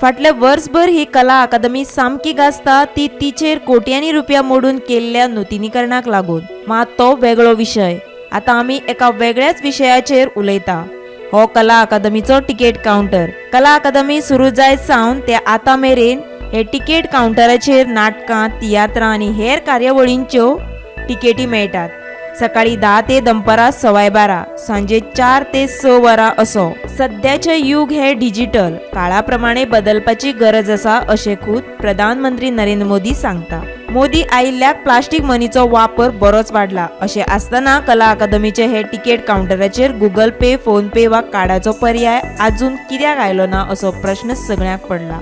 फाटले वर्सभर ही कला अकादमी सामकी गाजता ती तिचेर कोट्यांनी रुपया मोडून केल्ल्या नुतनीकरणाक लागून। मात तो वेगळो विशय। आतां आमी एका वेगळ्याच विशयाचेर उलयता। हो कला अकादमीचो तिकेट कावंटर। कला अकादमी सुरू जायत सावन ते आतां मेरेन हे तिकेट कावंटराचेर नाटकां, तियात्रां आनी हेर कार्यावळींच्यो तिकेटी मेळटात। सकाळी 10 ते दनपारां 12:15, सांजे 4 ते 6 वरां असो। सद्याचें युग हे डिजिटल काळा प्रमाणे बदलपाची गरज आसा अशें खूद प्रधानमंत्री नरेंद्र मोदी सांगता। मोदी आयिल्ल्याक प्लास्टीक मनीचो वापर बरोच वाडला। अशें आसतना कला अकादमीचे हे तिकेट कावंटराचेर गुगल पे, फोन पे वा कार्डाचो पर्याय आजून कित्याक आयलो ना असो प्रश्न सगळ्यांक पडला।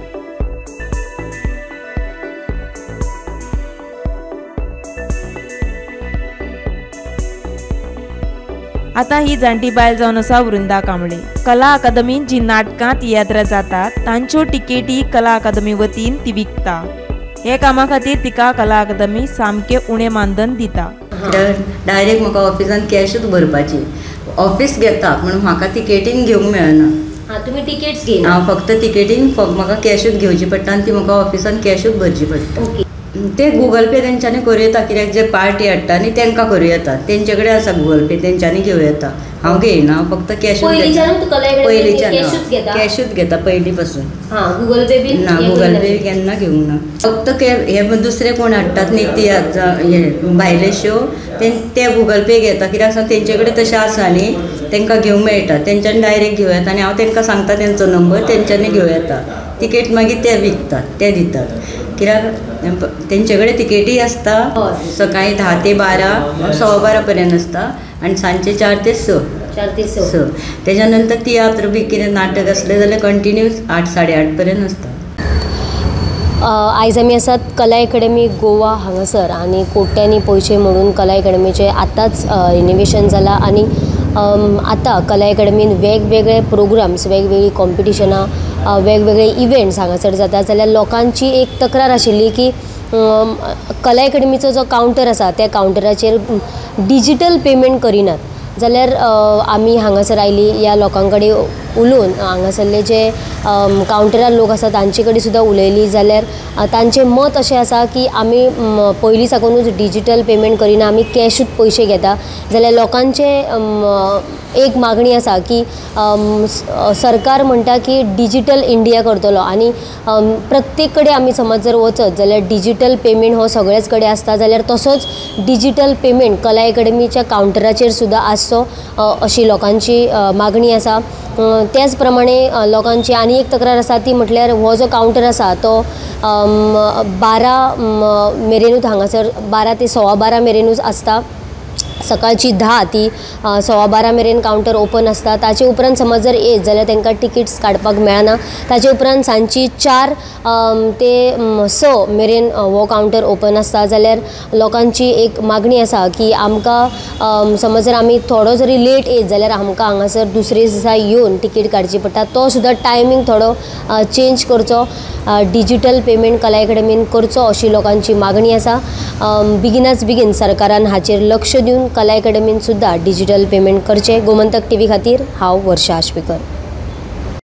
आतां ही जाणटी बायल जावन आसा वृंदा कांबळे। कला अकादमीन जी नाटकां, तियात्रां जातात तांच्यो तिकेटी कला अकादमी वतीन ती विकता। हे कामा खातीर तिका कला अकादमी सामकें उणें मानधन दिता। डायरेक्ट म्हाका ऑफिसान कॅशूच भरपाची, ऑफिस घेता म्हणून म्हाका तिकेटीन घेवंक मेळना। तुमी तिकेट्स घेयना? हांव फक्त तिकेटीन म्हाका कॅशूच घेवची पडटा आनी ती म्हाका ऑफिसान कॅशूच भरची पडटा। ते गुगल पे तेंच्यांनी करूं येता, कित्याक जे पार्टी हाडटा न्ही तांकां करूं येता, तेंचे कडेन आसा गुगल पे, तेंच्यांनी घेवं येता। हांव घेयना, फक्त कॅशूच। पयलींच्यान कॅशूच घेता, पयलीं पासून। गुगल पे बी ना, गुगल पे केन्ना घेवंक ना। फक्त हे दुसरे कोण हाडटात न्ही तियात्र हे भायले शो ते गुगल पे घेता, कित्याक सांग तेंचे कडेन तशें आसा न्ही, तांकां घेवंक मेळटा, तेंच्यांनी डायरेक्ट घेवं येता आनी हांव तांकां सांगता तेंचो नंबर, तेंच्यांनी घेवं येता। तिकेट मागीर ते विकतात, ते दितात, कित्याक तेंचे कडेन तिकेटी आसता। सकाळी 10 ते 12, 12:15 पर्यंत आसता आनी सांजचे 4 ते 6। 4 ते 6। तेच्या नंतर तियात्र बी कितें नाटक आसलें जाल्यार कंटिन्यूस 8, 8:30 पर्यंत आसता। आयज आमी आसात कला अकादमी गोवा हांगासर आनी कोट्यांनी पयशे म्हणून कला अकादमीचें आतांच रिनोवेशन जालां आनी आतां कला अकादमीन वेगवेगळे प्रोग्राम्स, वेगवेगळीं कॉम्पिटिशनां, वेगवेगळे इव्हेंट्स हांगासर जाता। जाल्यार लोकांची एक तक्रार आशिल्ली की कला अकादमीचो जो कावंटर आसा त्या कावंटराचेर डिजिटल पेमेंट करिनात। जाल्यार आमी हांगासर आयली ह्या लोकां कडेन उलोवन, हांगासरले जे कावंटरार लोक आसा तांचे कडेन सुद्दां उलयली। जाल्यार तांचें मत अशें आसा की आमी पयलीं साकुनूच डिजिटल पेमेंट करिना, आमी कॅशूच पयशे घेता। जाल्यार लोकांचें एक मागणी आसा की सरकार म्हणटा की डिजिटल इंडिया करतलो आनी प्रत्येक कडेन आमी समज जर वचत जाल्यार डिजिटल पेमेंट हो सगळेच कडेन आसता, जाल्यार तसोच डिजिटल पेमेंट कला अकादमीच्या कावंटराचेर सुद्दां आसचो अशी लोकांची मागणी आसा। त्याच प्रमाणे लोकांची आनी एक तक्रार आसा ती म्हटल्यार हो जो कावंटर आसा तो 12 मेरेनूच हांगासर 12 ते 12:15 मेरेनूच आसता। सकाळची 10 ती 12:15 मेरेन कावंटर ओपन आसता। ताचे उपरांत समज जर येत जाल्यार तांकां तिकीट्स काडपाक मेळना। ताचे उपरांत सांजची 4 ते 6 मेरेन हो कावंटर ओपन आसता। जाल्यार लोकांची एक मागणी आसा की आमकां समज जर आमी थोडो जरी लेट येत जाल्यार आमकां हांगासर दुसरे दिसा येवन तिकीट काडची पडटा, तो सुद्दां टायमींग थोडो चेंज करचो, डिजिटल पेमेंट कला अकादमीन करचो अशी लोकांची मागणी आसा। बेगिनाच बेगीन सरकारान हाचेर लक्ष दिवन कला अकादमीन सुद्दां डिजिटल पेमेंट करचें। गोमंतक टीव्ही खातीर हांव वर्षा आश्वेकर।